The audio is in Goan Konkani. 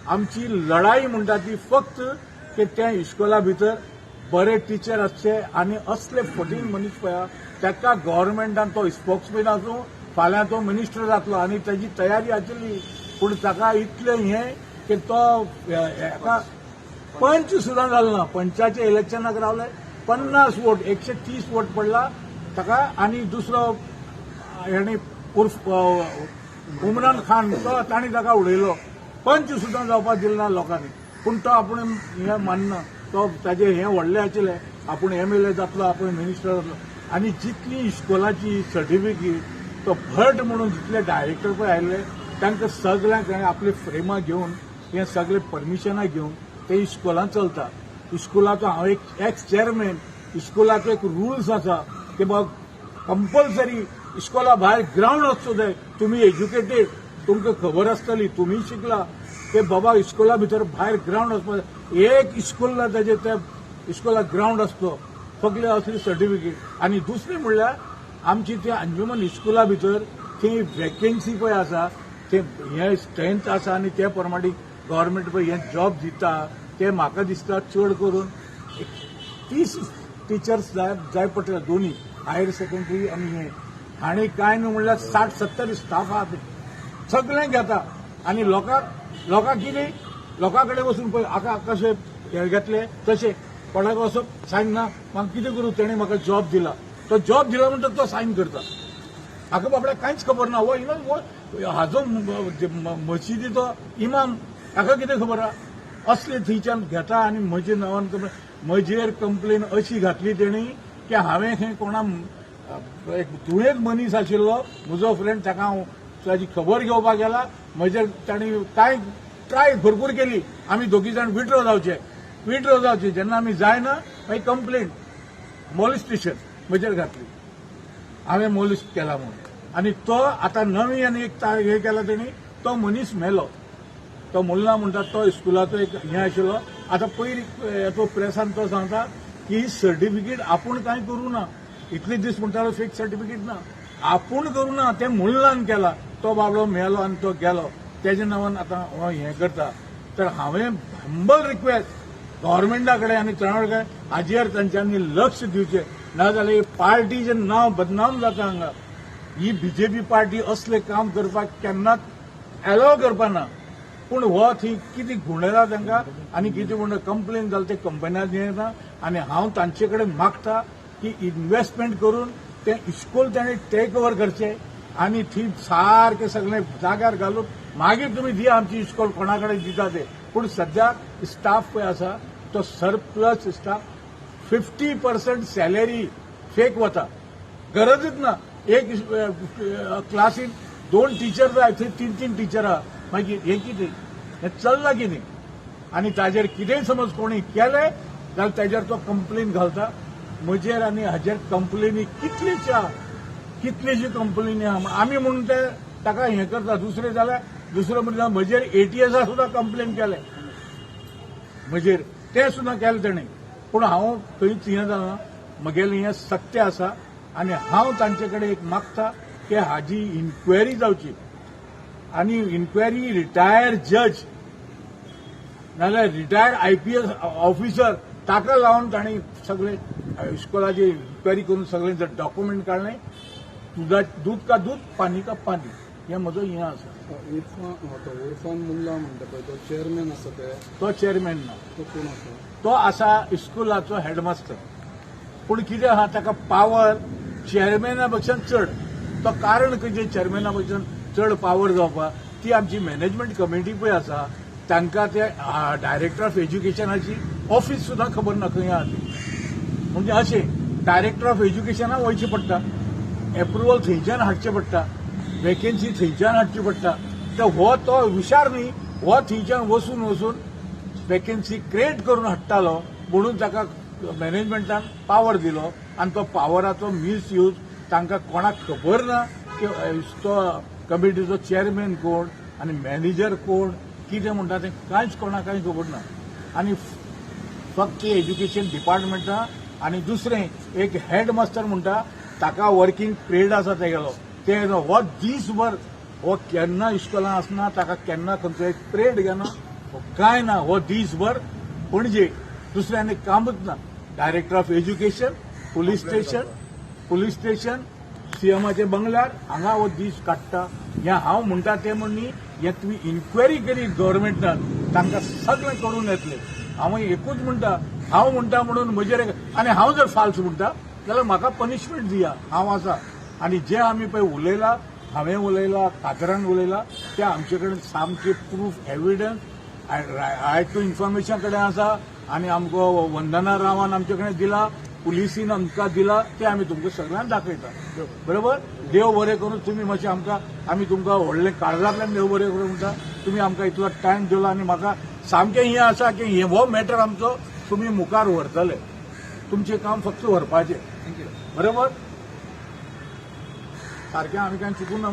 आमची लढाई म्हणटा ती फक्त की त्या इस्कोला भितर बरे टिचर आसचे आनी असले फटींग मनीस पळय ताका गव्हर्मेंटान तो स्पोक्समॅन आसूं, फाल्यां तो मिनिस्टर जातलो आनी ताजी तयारी आशिल्ली, पूण ताका इतलें हें की तो हेका पंच सुद्दां जालो ना. पंचाच्या इलेक्शनाक रावले, 50 वोट, 130 वोट पडला ताका. आनी दुसरो हेणी उर्फ उमरान खान, तो तांणी ताका उडयलो. पंच सुद्दां जावपाक दिलें ना लोकांनी. पूण तो आपूण हें मानना, तो ताजें हें व्हडलें आशिल्लें, आपूण एमएलए जातलो, आपूण मिनिस्टर जातलो. आनी जितली इस्कोलाची सर्टिफिकेट तो भट म्हणून जितले डायरेक्टर पळय आयिल्ले, तांकां सगळ्यांक आपली फ्रेमां घेवन, हे सगळे परमिशनां घेवन ते इस्कोलांत चलता. इस्कुलाचो हांव एक एक्स चेअरमॅन. इस्कुलाचो एक रुल्स आसा की बाबा कंपल्सरी इस्कोला भायर ग्रावंड आसचो जाय. तुमी एज्युकेटेड, तुमकां खबर आसतली, तुमी शिकला की बाबा इस्कोला भितर भायर ग्रावंड आसपाक जाय. एक इस्कोल ना ताजे त्या इस्कोलाक ग्रावंड आसचो. सगळे असली सर्टिफिकेट. आनी दुसरें म्हणल्यार आमची ती अंजुमन इस्कुला भितर ती वेकेन्सी पळय आसा, ते हे स्ट्रेंथ आसा आनी ते प्रमाणे गव्हर्मेंट पळय हे जॉब दिता, ते म्हाका दिसता चड करून एक 30 टिचर्स जाय जाय पडटले, दोन्ही हायर सेकंडरी आनी हे. आनी कांय न्हू म्हणल्यार 60-70 स्टाफ आहा. ते सगळें घेता आनी लोकांक लोकांक कितें, लोकां कडेन वचून पळय हाका कशें हे घेतले, तशें कोणाक असो सायन ना. म्हाका कितें करूं, तेणें म्हाका जॉब दिला, तो जॉब दिला म्हणटा तो सायन करता. हाका बाबड्याक कांयच खबर ना. हो इमाम, हो हाजो मशिदीचो इमाम, हाका कितें खबर आहा? असले थंयच्यान घेता आनी म्हजे नांवान म्हजेर कंप्लेन अशी घातली तेणी की हांवें खंय कोणा एक दुयेंत मनीस आशिल्लो म्हजो फ्रेंड, ताका हांव ताजी खबर घेवपाक गेला. म्हजेर तांणी कांय ट्राय भरपूर केली, आमी दोगी जाण विड्रॉ जावचे, विड्रॉ जावचे. जेन्ना आमी जायना, मागीर कंप्लेन मोलिस्टेशन म्हजेर घातली, हांवें मोलिस्ट केला म्हणून. आनी तो आतां नवी आनी एक हे केला तेणी, तो मनीस मेलो. तो मुल्ला म्हणटा, तो स्कुलाचो एक हें आशिल्लो. आतां पयर तो प्रेसान तो सांगता की सर्टिफिकेट आपूण कांय करूं ना. इतले दीस म्हणटालो फेक सर्टिफिकेट ना, आपूण करूं ना, तें मुल्लान केला. तो बाबडो मेलो आनी तो गेलो. तेज्या नांवान आतां हो हें करता. तर हांवें हंबल रिक्वेस्ट गव्हर्मेंटा कडेन आनी चणावळ कडेन, हाजेर तांच्यांनी लक्ष दिवचें, नाजाल्यार पार्टीचें नांव बदनाम जाता हांगा. ही बीजेपी पार्टी असलें काम करपाक केन्नाच एलाव करपा ना. पूण हो थंय कितें घुंवडयला तांकां आनी कितें म्हणटा कंप्लेन जालें ते कंपन्यांत येना. आनी हांव तांचे कडेन मागता की इन्व्हेस्टमेंट करून तें इस्कोल ताणें टेक ओवर करचें आनी थंय सारकें सगळें जाग्यार घालून मागीर तुमी दिया आमची इस्कोल कोणा कडेन दिता ते. पूण सद्याक स्टाफ पळय आसा तो सरप्लस स्टाफ, 50% सॅलरी फेक वता. गरजच ना. एक क्लासीन दोन टिचर जाय, थंय तीन तीन टिचर आहा. मागीर हें कितें, हें चल्लां कितें? आनी ताजेर कितेंय समज कोणी केलें जाल्यार ताजेर तो कंप्लेन घालता म्हजेर. आनी हाजेर कंप्लेनी कितलीशी आहा, कितलीशी कंप्लेनी आहा. आमी म्हणून ते ताका हें करता. दुसरें जाल्यार दुसरो म्हणल्यार म्हजेर एटीएसा सुद्दां कंप्लेन केलें म्हजेर, तें सुद्दां केलें तेणें. पूण हांव खंयच हें जालां, म्हगेलें हें सत्य आसा. आनी हांव तांचे कडेन एक मागता की हाजी इन्क्वायरी जावची आनी इन्क्वायरी रिटायर्ड जज नाजाल्यार रिटायर्ड आयपीएस ऑफिसर ताका लावन तांणी सगळे इस्कोलाची इन्क्वायरी करून सगळे जर डॉक्युमेंट काडले, दुदा दूध का दूध, पानी का पानी, हें म्हजो हें आसा. इरफान, तो इरफान मुल्ला म्हणटा पळय, तो चेअरमॅन आसा ते? तो चेअरमॅन ना. तो कोण आसा? तो आसा इस्कुलाचो हेडमास्टर. पूण कितें आहा, ताका पावर चेअरमॅना पेक्षा चड. तो कारण खंयचें चेअरमॅना पेक्षा चड पावर जावपाक? ती आमची मॅनेजमेंट कमिटी पळय आसा, तांकां ते डायरेक्टर ऑफ एज्युकेशनाची ऑफिस सुद्दां खबर ना खंय आहा ती. म्हणजे अशें डायरेक्टर ऑफ एज्युकेशनाक वयचें पडटा, एप्रुवल थंयच्यान हाडचें पडटा, वेकेन्सी थंयच्यान हाडची पडटा. तर हो तो हुशार न्ही, हो थंयच्यान वचून वचून वेकेन्सी क्रिएट करून हाडटालो, म्हणून ताका मॅनेजमेंटान पावर दिलो. आनी तो पावराचो मिसयूज तांकां कोणाक खबर ना की तो कमिटीचो चेअरमॅन कोण आनी मॅनेजर कोण, कितें म्हणटा तें कांयच कोणाक कांय खबर ना. आनी फक्त एज्युकेशन डिपार्टमेंटा. आनी दुसरें एक हेड मास्टर म्हणटा, ताका वर्किंग पिरियड आसा तेगेलो, ते हो दीसभर हो केन्ना इस्कोलान आसना, ताका केन्ना खंयचो एक पिरियड घेना. काय ना, हो दीसभर पणजे, दुसऱ्याने आनी कामच ना. Director of education, police station, police station, सीएमाचे बंगल्यार हांगा हो दीस काडटा. हें हांव म्हणटा तें म्हण न्ही, हें तुमी इन्क्वायरी केली गव्हर्मेंटान, तांकां सगळें करून येतलें. हांव एकूच म्हणटा, हांव म्हणटा म्हणून म्हजेर आनी हांव जर फाल्स म्हणटा जाल्यार म्हाका पनिशमेंट दिया, हांव आसा. आनी जे आमी पळय उलयला, हांवें उलयला, कादरान उलयला, ते आमचे कडेन सामके proof, evidence, right to information कडेन आसा आनी आमकां वंदना रावान आमचे कडेन दिला, पुलिसीन आमकां दिला, ते आमी तुमकां सगळ्यांक दाखयता. बरोबर, देव बरें करून. तुमी मातशें आमकां, आमी तुमकां व्हडलें काळजांतल्यान देव बरें करूं म्हणटा. तुमी आमकां इतलो टायम दिलो आनी म्हाका सामकें हें आसा की हे हो मॅटर आमचो तुमी मुखार व्हरतले. तुमचें काम फक्त व्हरपाचें. Thank you. बरोबर, सारकें, आमी कांय चुकूं ना.